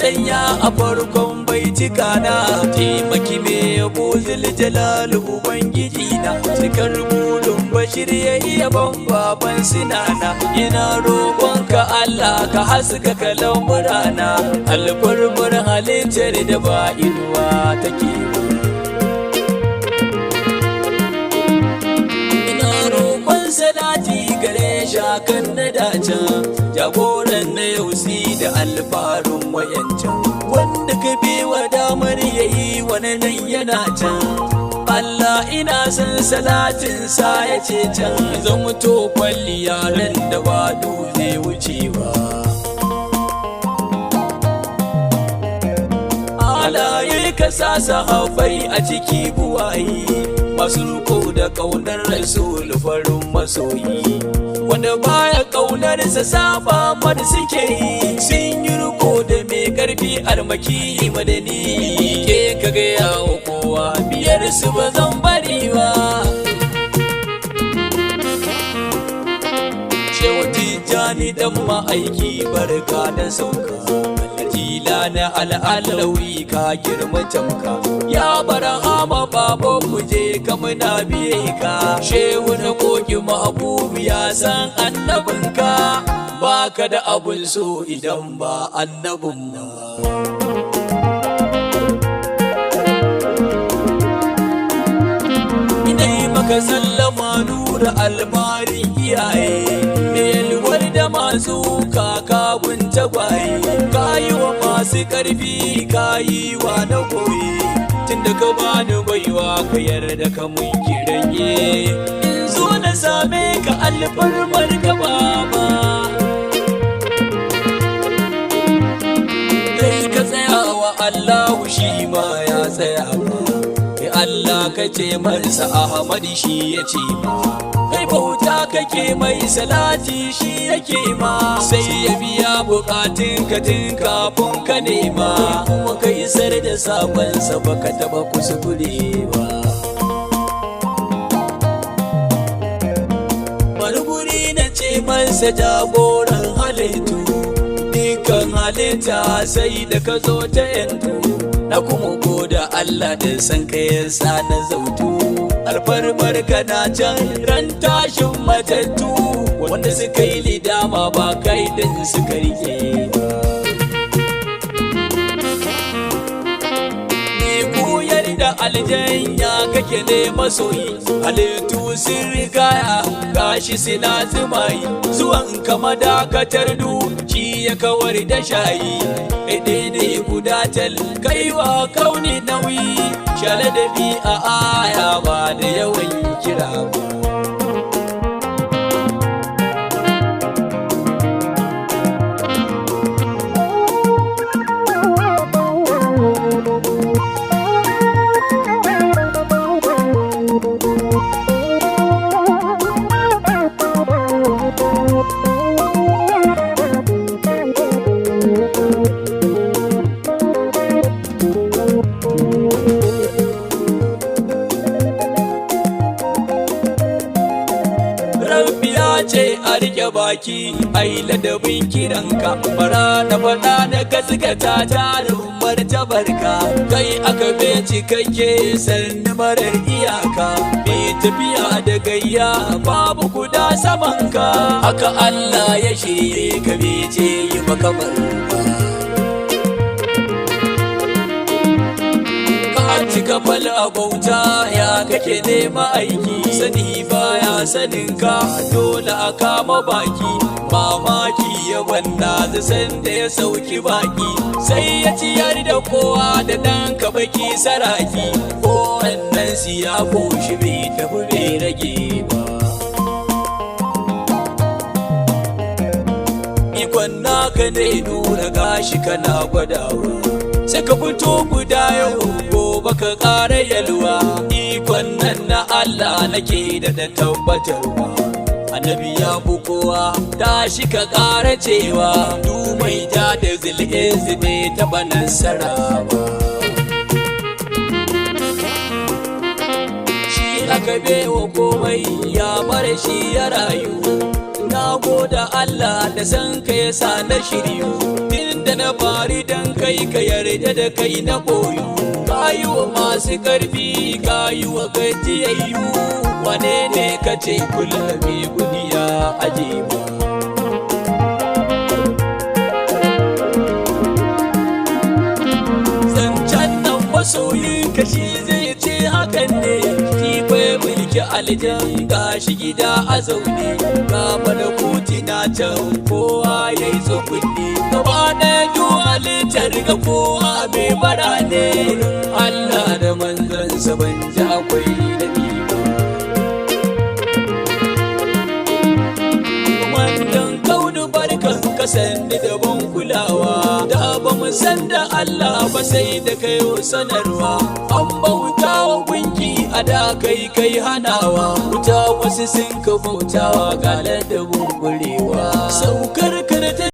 sanya a farkon baitika na. Taimaki me yabo Zuljalal ubangiji na. Cikar burin Bashir ya iya ban baban sinana. Ina roƙonka Allah ka haska kalan murana. Alfarmar halittar da ba inuwa take ba. Ina roƙon salati gare shakan na dacen, jagoran na yausi da alfarun wayancan, wanda ka wa damar yayi wani nan yana can. Allah ina son salatin sa ya ce can, zan mutu kwalli yaran da ba zai wuce ba. Alaye ka sa sahabbai a ciki buwayi, masu riko da kaunar Rasul farin masoyi, wanda baya kaunar sa saba mar suke yi. Sun yi riko da mai karfi almaki madani, ke ka gaya wa kowa biyar su ba zan bari ba. Shehu Tijjani dan ma'aiki, barka da sauka. Jila na al'alawi, ka girma tamka. Ya Barhama baba, kuje ka muna biye ka. Shehu na koki mahabubu ya san annabinka. Baka da abun so idan ba annabin ba. Ina yi maka sallama nura albarin iyaye, yalwar da masu kakabun tagwaye. Kayi wa masu karfi, kayi wa na goye. Tunda ka bani baiwa, ka yarda ka mun kiranye. In zo na same ka alfarmar ka baba. Kai ka tsaya wa Allahu, shi ma ya tsaya ba. Kai Allah ka ce masa Ahmad, shi ya ce ma. Kai bauta kake mai salati, shi yake ma. Sai ya biya bukatun ka tun kafin ka nema. Kuma ka isar da sabonsa, baka taba kuskure ba. Wani guri na ce masa jagoran halittu, dukkan halitta sai da ka zo ta yantu. Na kuma goda Allah da san ka yasa na zautu. Alfarmar ka na can ran tashin matattu, wanda suka yi lidama ba kai din suka rike ba. Ni koyar da aljanya kake ne masoyi, halittu sun rigaya gashi suna tsimayi. Zuwan ka madakatar du shi ya kawar da shayi. Daidai guda tal kaiwa kauni nauyi, shale da bi a aya ba da yawan kira ba. Rabbi ya ce a rike baki ai ladabin kiranka. Bara na faɗa na gaskata tarin martabarka. Kai aka be cikakke sannu marar iyaka, mai tafiya da gayya babu guda samanka. Haka Allah ya shirye ka, bai ce yi maka ba. Cika fal a bauta ya kake nema aiki, sani baya sanin ka dole a kama baki. Mamaki ya banna san da ya sauki baki, sai ya ciyar da kowa da ɗan baki saraki. Ko wannan siya koshi bai tafi bai rage ba. Ikon naka ne nura gashi kana gwadawa, sai ka fito guda yau gobe ka ƙara yalwa. Ikon nan na Allah nake da da tabbatarwa. Annabi ya fi kowa, tashi ka ƙara cewa du mai ja da zil'izi bai taɓa nasara ba. Shi aka aka bewa komai ya bar shi ya rayu. Na goda Allah da san ka yasa na shiryu, tunda na fari dan kai ka yarda da kai na koyu. Kayi wa masu karfi, kayi wa gajiyayyu, wane ne ka ce kula mai gudiya ajiba. Zancen nan masoyin ka shi zai ce hakan ne, shi bai mulki aljan gashi gida a zaune, ga malakuti na can kowa ya yi tsugunni, gaba ɗaya duk halittar ga kowa mai bara ne. Allah da manzansa ban ji akwai daɗi ba. Wannan kaunu barkan kasan da daban kulawa, da ba mu san da Allah ba sai da kai sanarwa. An bauta wa gunki a da kai kai hanawa, wuta wasu sun ka bautawa ga ladabin gurewa. Saukar karta